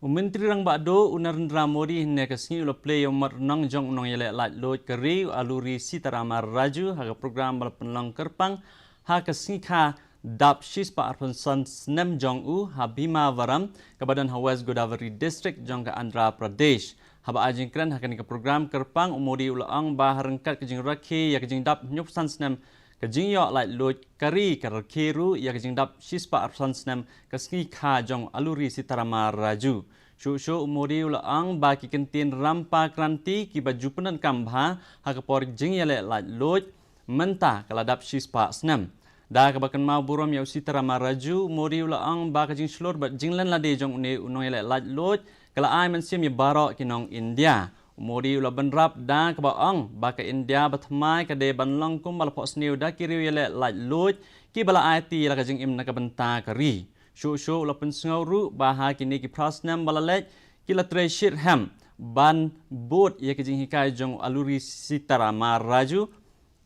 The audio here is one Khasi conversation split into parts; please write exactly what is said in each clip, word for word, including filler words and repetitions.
U Myntri Rangbah Duh u Narendra Modi hynne ka sngi u la plie ïa u mat rnong jong u nongïaleh laitluid ka ri u Alluri Sitaram Raju ha ka program ba la pynlong kyrpang ha ka sngi kha dap shispah arphew san snem jong u ha Bhimavaram kaba don ha West Godavari District jong ka Andhra Pradesh. Haba ai jingkren ha kane ka program kyrpang, u Modi u la ong ba ha ryngkat ka jingrakhe ïa ka jingdap hynñiewphew san snem ka jingïoh laitluid ka ri, ka rakhe ruh ïa ka jingdap shispah arphew san snem ka sngi kha jong u Alluri Sitaram Raju. Shuh shuh u Modi u la ong ba ki kyntien Rampa Kranti kiba ju pyndonkam bha ha ka por jingïaleh laitluid mynta ka la dap shispah snem. Da kaba kynmaw burom ïa u Sitaram Raju, u Modi u la ong ba ka jingshlur bad jinglen lade jong une u nongïaleh laitluid ka la ai mynsiem ïa baroh ki nong India. U Modi u la bynrap da kaba ong ba ka India bathymmai ka dei ban long kumba la phohsniew da ki riew ïaleh laitluid kiba la aiti ïa la ka jingim na ka bynta ka ri. Shuh shuh u la pynsngew ruh ba ha kine ki phra snem ba la leit ki la trei shitrhem ban bud ïa ka jinghikai jong u Alluri Sitaram Raju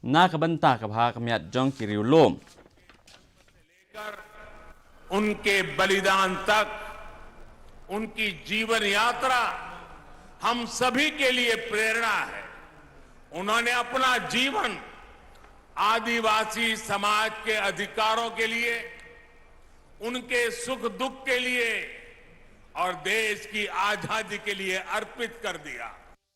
na ka bynta ka bha ka miat jong ki riewlum. लेकर उनके बलिदान तक उनकी जीवन यात्रा हम सभी के लिए प्रेरणा है। उन्होंने अपना जीवन आदिवासी समाज के अधिकारों के लिए, उनके सुख दुख के लिए और देश की आजादी के लिए अर्पित कर दिया।